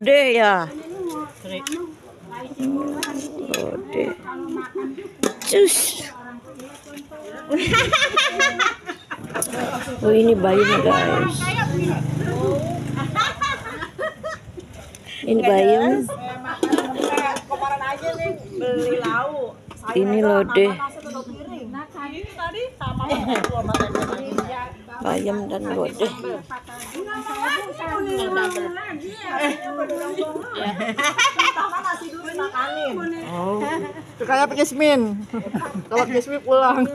Deh ya. Deh. Cus. Oh ini bayam guys. Ini bayam. Ini lodeh. Bayam dan lodeh. Oh, kayak Jasmine. Kalau Jasmine pulang.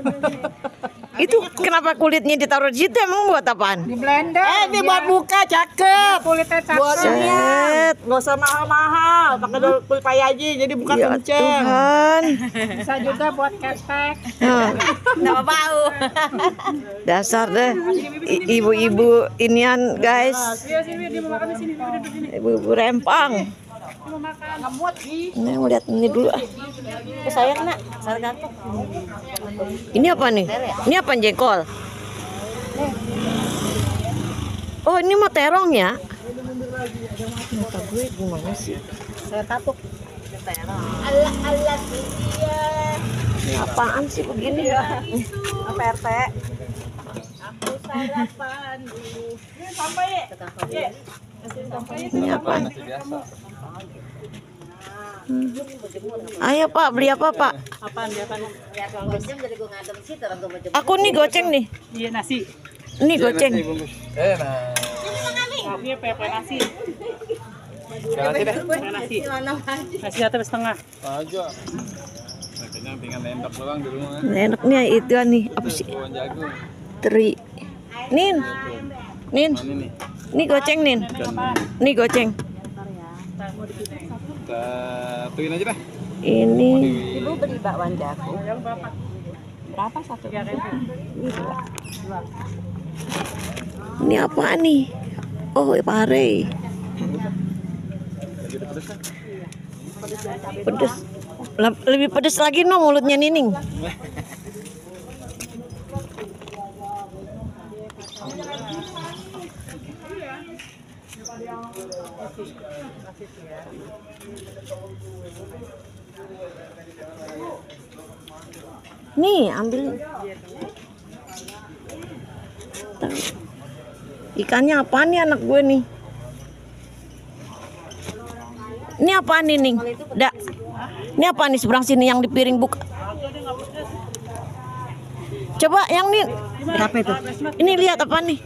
Itu kenapa kulitnya ditaruh di situ, emang buat apaan? Di blender. Ini buat buka, cakep. Kulitnya cakep. Buat Set. nggak usah mahal-mahal. Pakai kulit payaji, jadi bukan Ya kenceng. Tuhan. Bisa juga buat ketek. Nggak bau. Dasar deh ibu-ibu inian guys. Iya sini, dia mau makan di sini. Ibu-ibu rempang. Mau makan. Ngemut sih. Ini mau lihat ini dulu. Saya kena, saya gantung. Ini apa nih? Ini apa jengkol? Oh ini mah terong ya? Mata gue gimana sih? Saya tatuk. Allah dia. Ini apaan sih begini ya? Apa RT? Aku sarapan dulu. Ini sampai ya? Ini apaan? Ayo Pak, beli apa Pak? Apaan dia kan? Aku nih goceng nih. Iya nasi. Ini goceng. Ini pepe nasi. Nasi deh. Nasi. Nasi 1,5. Aja. Kayaknya tinggal nendok doang di rumah. Enaknya itu nih apa sih? Bukan jagung. Teri. Nin. Nin. Mana nih? Ini goceng Nin. Ini goceng. Kita tuin aja dah. Ini Ibu beli bakwan jagung. Berapa satu? ini apa nih? Oh, pare. Pedes. Lebih pedes lagi no mulutnya Nining. Nih, ambil. Ikannya apa nih anak gue nih? Ini apa nih, Ning? Dak. Ini apa nih seberang sini yang di piring buka? Coba yang nih. Berapa itu? Ini lihat apa nih?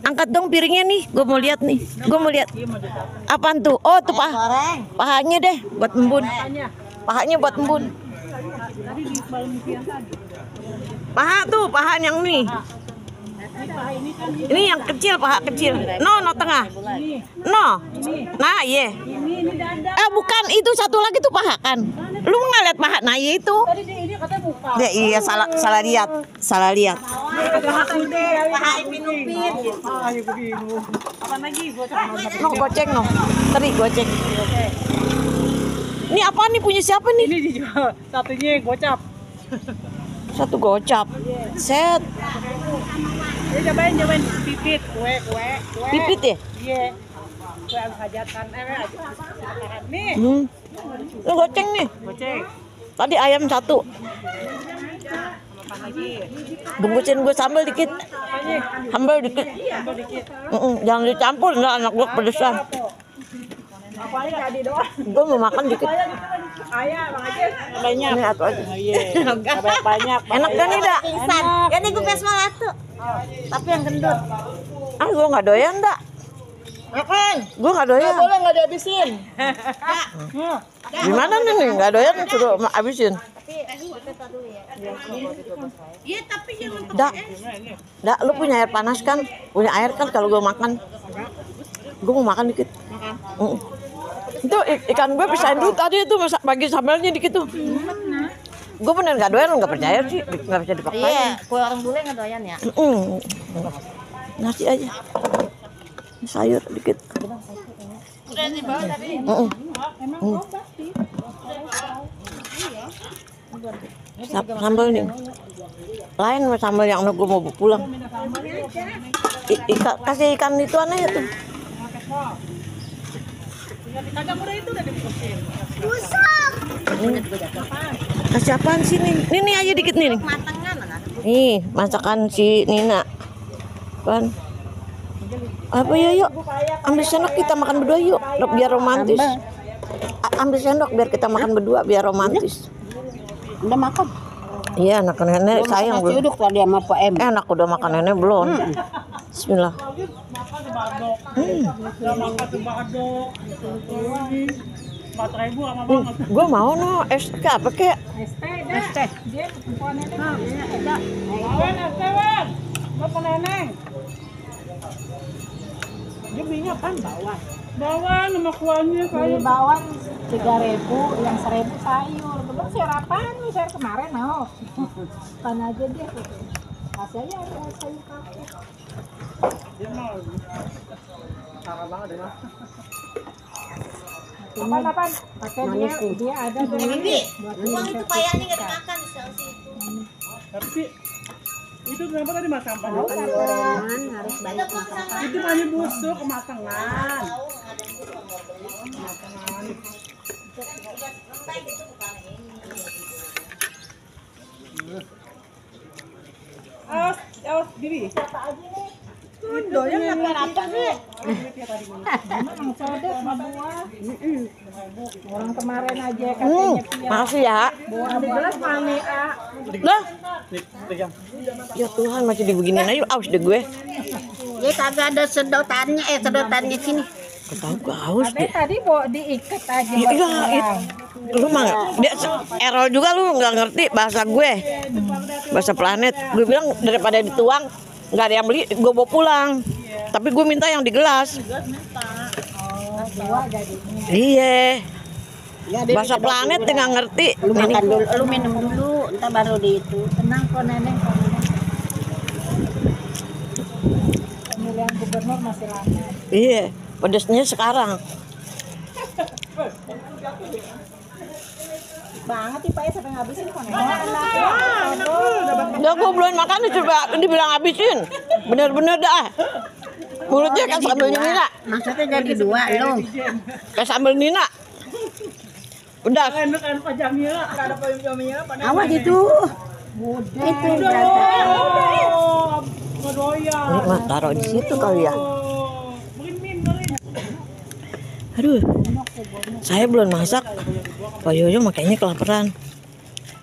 Angkat dong piringnya nih. Gue mau lihat nih. Gue mau lihat. Apaan tuh? Oh, tuh pahanya deh buat embun. Pahanya buat embun. Paha tuh, paha yang nih. Ini yang kecil, paha kecil. No tengah. No. Nah, iya. Bukan, itu satu lagi tuh paha kan. Lu nggak lihat paha? Nah, iya itu. Ya, iya salah lihat. Salah lihat. Paha Ipin-Upin. Apa lagi? No goceng no. Teri goceng. Ini apa nih punya siapa nih? Ini dijual. Satunya gocap. Satu gocap. Set. Ini cobain pipit, kue. Pipit ya? Iya. Kue hajatan, hajatan. Nih. Lu goceng nih. Goceng. Tadi ayam satu. Apa lagi? Bungkusin gue sambal dikit. Sambal dikit. Tambah dikit. Jangan dicampur, enggak anak gue pedesan. Apa aja tadi doang? Gue mau makan dikit. Ayah, Bang Aja. Banyak. Ini satu aja. Oh iya. Banyak. Enak kan nih, Dak? Pingsan. Ya nih gue pesmal satu. Tapi yang gendut. Ah, gue nggak doyan, Dak. Makan. Gue nggak doyan. Boleh nggak dihabisin? Gimana nih? Nggak doyan suruh habisin. Iya, tapi jangan Dak, lu punya air panas kan? Punya air kan kalau gue makan? Gue mau makan dikit. Itu ikan gue pisahin dulu tadi itu bagi sambalnya dikit tuh. Gue bener nggak doyan, nggak percaya sih, nggak bisa dipaksain. Iya, kue orang bule nggak doyan ya. Nasi aja, sayur dikit. Udah dibawa tadi. Sambal nih, lain sambal yang gue mau pulang. Kasih ikan itu aneh tuh. Kasih apaan sih nih? Nih aja dikit nih. Nih, masakan si Nina. Kan? Apa ya yuk? Ambil sendok kita makan berdua yuk, biar romantis. Ambil sendok biar kita makan berdua biar romantis. Udah makan. Iya, anak nenek sayang Nasi belum. uduk tadi sama Pak M. Enak udah makan nenek belum? Bismillah. Gue mau no SK apa kek? ST. Dia bukan nenek. Dia belinya apaan? Bawang sama kuahnya kayak bawang 3.000, yang 1.000 sayur. Belum sayur apaan lu? Sayur kemarin mau. Kan aja dia. Kasih aja ada sayur kakek. Dia mau. Parah banget ya. Apaan? Pakai dia ada Uang itu kayaknya nggak dimakan di sel situ. Tapi itu kenapa tadi mas sampahnya? harus balik makan. Itu hanya busuk kematangan. Awas, diri. Doyan nggak keraton nih. Memang sodet sama buah. Orang kemarin aja katanya Makasih ya. buah gelas mana Lah. Ya Tuhan masih dibeginin aja aus deh gue. Ya kagak ada sedotannya sini. Tahu gue aus deh. Tadi mau diikat aja. Iya, lu mah dia error juga lu nggak ngerti bahasa gue, bahasa planet. Gue bilang daripada dituang nggak ada yang beli, gue bawa pulang. Tapi gue minta yang di gelas. Iya. Bahasa planet dia nggak ngerti. Lu makan dulu, lu minum dulu, entar baru di itu. Tenang kok neneng. Pemilihan gubernur masih lama. Iya, pedesnya sekarang. Banget nih Pak ya sampai ngabisin kok neneng. Udah gue belum makan coba dibilang habisin. Bener-bener dah. Mulutnya kan sambal Nina. Maksudnya jadi dua lu. Kayak sambal Nina. Udah. Enak kan Pak Jamila, ada Pak Jamila. Awas itu. Itu berapa? Ngedoyan. Ini mah taruh di situ kali ya. Beliin. Aduh. Saya belum masak. Pak Yoyo makanya kelaparan.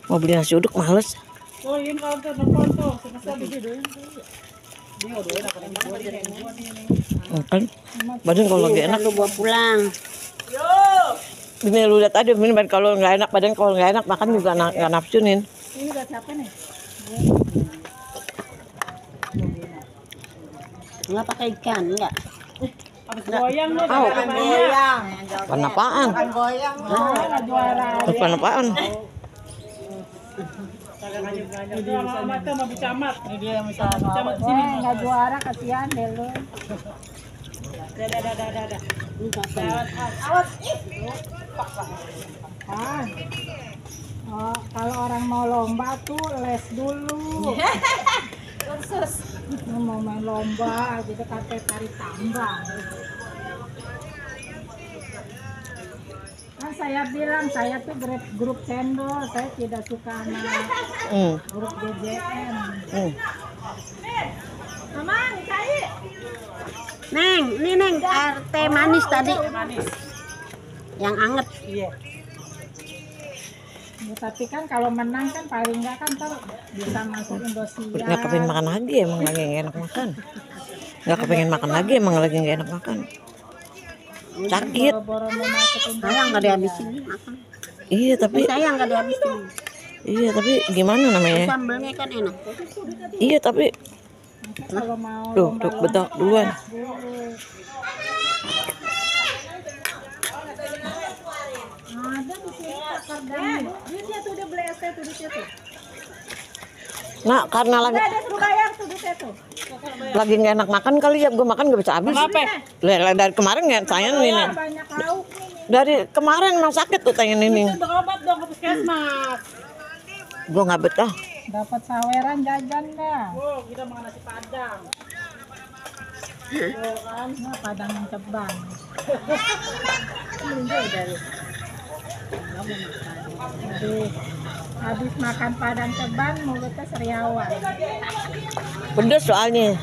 Mau beli nasi uduk males. Oh, ini counter depan tuh. Selesai divideoin tuh. Makan. Badan kalau lagi enak. Lu bawa pulang. Ini lu lihat aja, ini kalau nggak enak, badan kalau nggak enak makan juga nggak nafsunin. Ini udah siapa nih? Enggak pakai ikan, enggak. Habis goyang lu. Au. Goyang. Pan apaan? Goyang. Enggak juara. Pan apaan? Itu sama itu sama Bu Camat. Ini dia yang bisa Camat di sini. Enggak juara kasihan deh lu. Dah. Oh, kalau orang mau lomba tuh les dulu. Kursus. Mau main lomba gitu kata tarik tambang. Kan saya bilang saya tuh grup cendol, saya tidak suka sama grup GJM. Mama, cari. Neng, ini Neng, air teh manis tadi. Yang anget. Iya. Ya, tapi kan kalau menang kan paling enggak kan ntar bisa masuk Indosiar. Nggak kepengen makan lagi emang lagi nggak enak makan. Nggak kepengen makan lagi emang lagi nggak enak makan. Sakit. Boro-boro mau masuk Saya nggak dihabisin makan. Iya tapi Saya nggak dihabisin. iya tapi gimana namanya? Sambelnya kan enak. Iya tapi kalau mau tuh bedak duluan. Ada di sini akar dan dia tuh udah beli es teh tuh di situ. Nah karena lagi Ada suruh bayar tuh di situ. lagi nggak enak makan kali ya, gue makan nggak bisa habis. Dari kemarin ya saya ini. Banyak lauk nih. Dari kemarin emang sakit tuh tanya ini. Berobat dong ke puskesmas. Gue nggak betah. Dapat saweran jajan dah. Oh, kita makan nasi padang. Nah, padang cebang. Habis makan padang teban mulutnya seriawan. Pedes soalnya.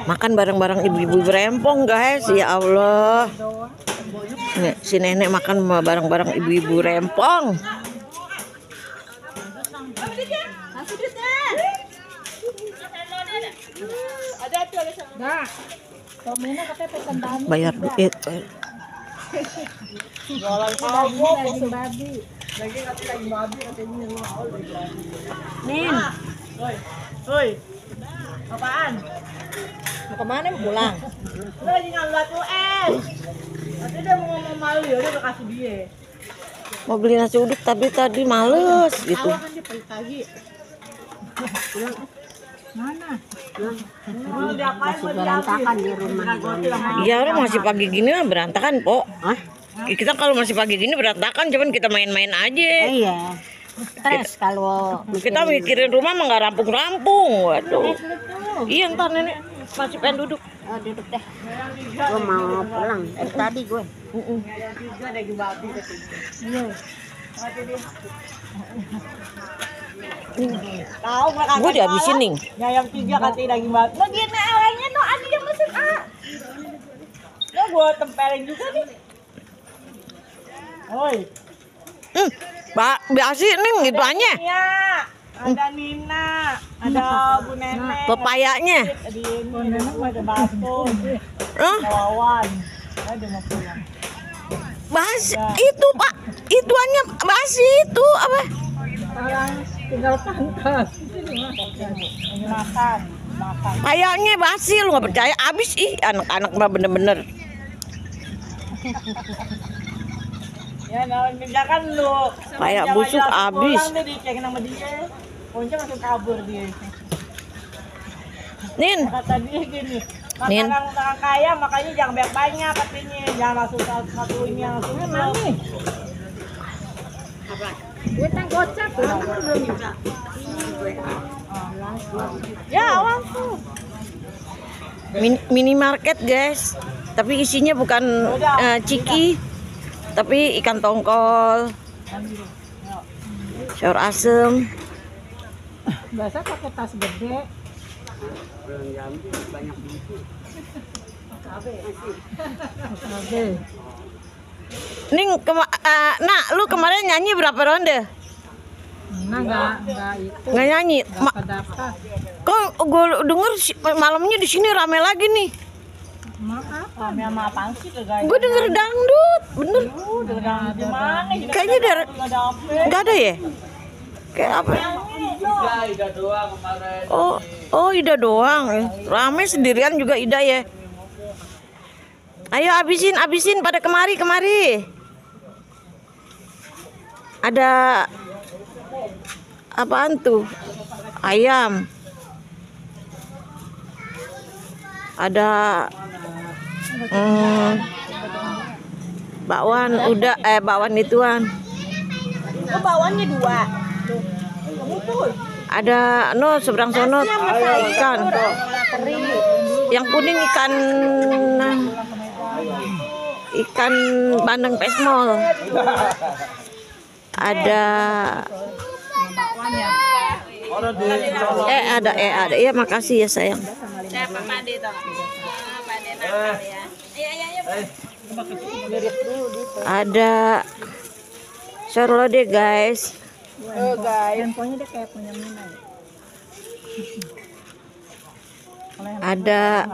Makan bareng-bareng ibu-ibu rempong guys, ya Allah. Nih, si nenek makan bareng-bareng ibu-ibu rempong. Nah, Tomina katanya pesan Dani. Bayar duit. Daging babi. Nin, Hoi. Apaan? Mau kemana mau pulang? Udah lagi ngambil tuh Nanti dia mau ngomong malu ya udah kasih dia. Mau beli nasi uduk tapi tadi males gitu. Kan dia pagi-pagi. Mana? Mau diapain masih berantakan di rumah. Iya, orang masih pagi gini mah berantakan, Pok. Hah? Kita kalau masih pagi gini berantakan, cuman kita main-main aja. Iya. Stres kalau Kita mikirin rumah mah nggak rampung-rampung. Waduh. Iya, ntar nenek masih pengen duduk. oh, duduk deh. Gue mau pulang. Dari tadi gue. Gue dihabisin nih. Yang 3 katanya daging babi. Bagian lainnya no ada yang mesin A. Lo gue tempelin juga nih. Oi. Biasa nih gitu aja. Iya. Ada Nina, ada Bu Nenek. Pepayanya. Di Bu Nenek ada Batu, Hah? Wawan. Ada mau pulang. Basi itu, Pak. Ituannya basi itu apa? Sekarang tinggal pangkas. Lagi makan. Kayaknya basi, lu nggak percaya? Abis anak-anak mah bener-bener. Ya, nah, kerjakan lu. Kayak busuk abis. Pulang deh dicekin sama dia. Ponca langsung kabur dia. Nin, Kata dia gini, Nin. makanan kaya makanya jangan banyak-banyak katanya. Jangan langsung satu ini yang langsung ini. Duit yang gocap. Ya, awan tuh. minimarket guys. Tapi isinya bukan ciki, tapi ikan tongkol, sayur asem. Biasa pakai tas gede. Ning, nak, lu kemarin nyanyi berapa ronde? Nah, enggak itu. Nggak nyanyi. Enggak kedaftar. Kok gue denger malamnya di sini rame lagi nih. Maaf. Kami sama apaan sih kagak? Gue denger dangdut, bener. Udah di mana? Kayaknya dari Enggak ada apa. nggak ada ya? Kayak apa? Oh, Ida doang. Rame sendirian juga Ida ya. Ayo abisin pada kemari. Ada apaan tuh? Ayam. Ada bakwan, bakwan ituan. Oh, bawannya 2. Ada seberang sono ikan. Yang kuning ikan bandeng pesmol. Ada ada iya makasih ya sayang. Ada serlode guys. Handphonenya dia kayak punya Mina ya. Ada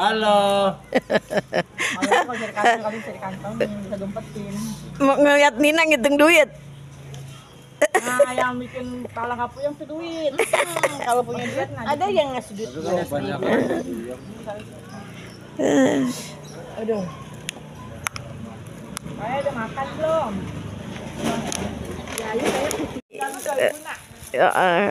Halo. Kalau cari kantong, kali cari kantong bisa dompetin. mau ngeliat Nina ngitung duit. Nah, yang bikin kepala nggak punya tuh duit. Kalau punya duit, ada yang ngasih duit. Aduh. Saya udah makan belum?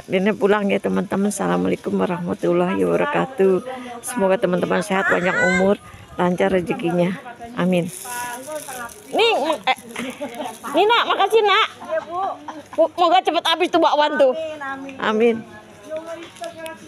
Ini pulang ya teman-teman. Assalamualaikum warahmatullahi wabarakatuh. Semoga teman-teman sehat, panjang umur, lancar rezekinya. Amin. Nih, Nina, makasih nak. Bu. Moga cepat habis tuh bakwan tuh. Amin, amin. Amin.